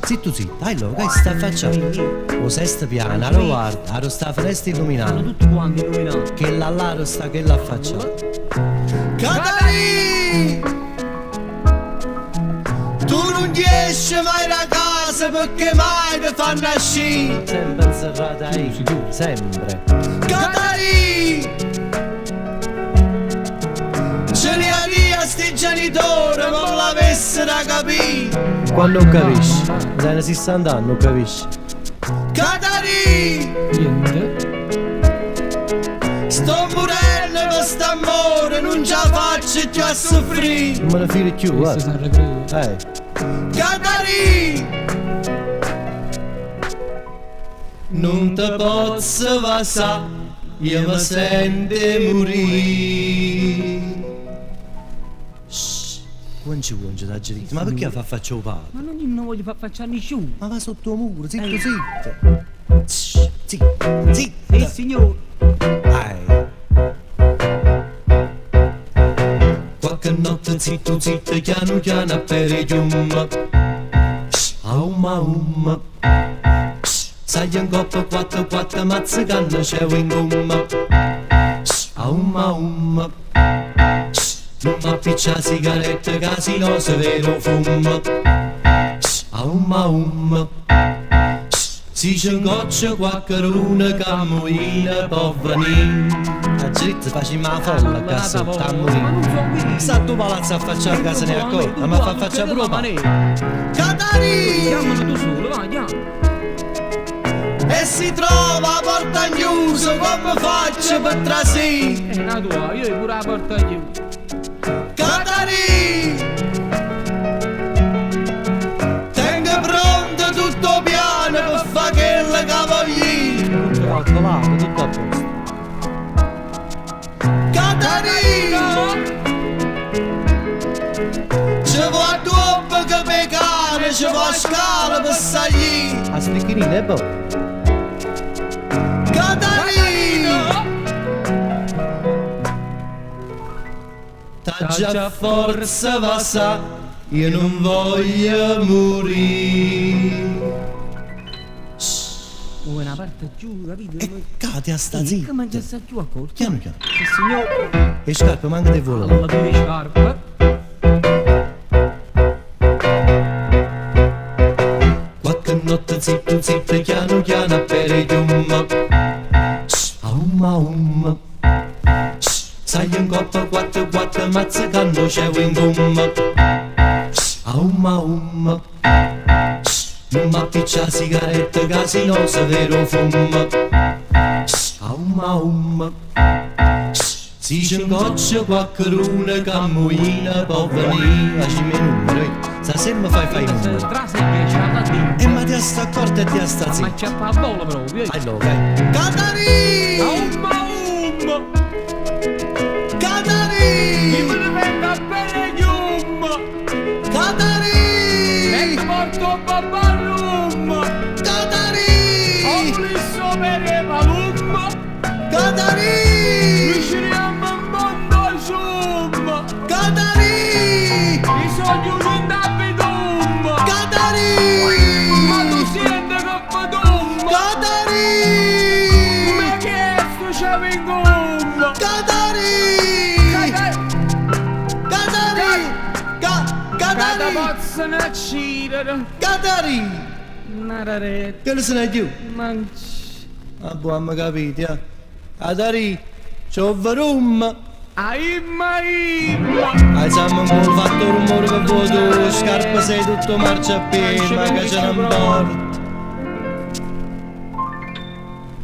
Zitto zitto, ai lo, che sta affacciando? O sesto piano, allora guarda, aro sta fenesta illuminata. Stanno tutti quanti illuminati. Che là là sta che l'ha affacciata. Catarì! Tu non riesci mai da casa perché mai ti fanno uscire. Sempre inserrata aí, sempre. Catarì! Ce li a sti genitori, non l'avessero capito. Quando capisci? Dai 60 anni, non capisci. Catarì! Niente. Sto morendo per st'amore, non ce la faccio più a soffrire. Non me ne fido più, Questo guarda. si recrea. Catarì! Non te posso passare, io mi sento morire. Quanti quanti t'ha detto? Ma perché fa faccia il padre? Ma non, non voglio far faccia a nessuno. Ma va sotto il muro, zitto zitto. Shh, Zitto, zitto. Sì, signore. Ai. Qualche notte zitto zitto, piano piano per il giumma. Aumma umma. Saglia in coppa quattro quattro mazzicanno c'è in gomma. Aumma umma. Non mi appiccia sigaretta che se no si vede fumo. Aumma umma. Si c'è un goccio qualcuno che muoia può venire. A dritta facciamo la folla che sotto a Ma morire. non so qui. Sta tu palazzo a faccia che se ne accorta, ma fa faccia pure pa. Catarì! Chiamalo tu solo, va, chiama. E si trova a porta chiusa come faccio per trasì? La tua, io pure la porta chiusa. Catarì! Tengo pronto tutto piano per fare quella che voglio. Tutto calcolato, tutto a posto. Catarì! Ci va dopo che pecare, ci va a scala per salire. A spicchinina è buono. Catarì! T'aggia forza vasa, io non voglio morire. Oh, una parte giù, capito? E cade a sta Che zitta. mangia sta giù a corto? Piano piano. Sì, signore. E scarpe manca di volo. Alla due scarpe. Qualche notte zitto zitto, piano piano per il giumma. Aumma umma. Saglia in coppa quattro quattro mazzicanno c'è in gomma. Aumma umma. Non mi appiccia sigaretta che se no si vede fumo. Aumma umma. Si c'è un goccio qualcuno che muoia può venire. Facciamo i numeri, stasera mi fai fai i numeri. Trase che c'ha la dentro. E ma ti sta accorta e ti sta Ma zitto. c'è la bolla proprio. Allora, Catarì! Aumma umma. Catarì! Mi ne vengo a bere giumma. Catarì! E ti porto babbarum. Catarì! Ho visto per palumma. Catarì! Riusciremo in mondo zoom. Catarì! Mi sogno un dabidum. Catarì! Ma tu senti che fadum. Catarì! Ma che sto c'è in gomma. Catarì! Catarì! Catarì! Possono uccidere. Catarì! Nararetta. Che ne se ne giù? Manci. Ah, boh, abbiamo capito, eh. Catarì, c'ho verum! Aimma imma. Alziamo un po' fatto rumore che vuoi tu, scarpa sei tutto marciapiede, ma che ce ne importa?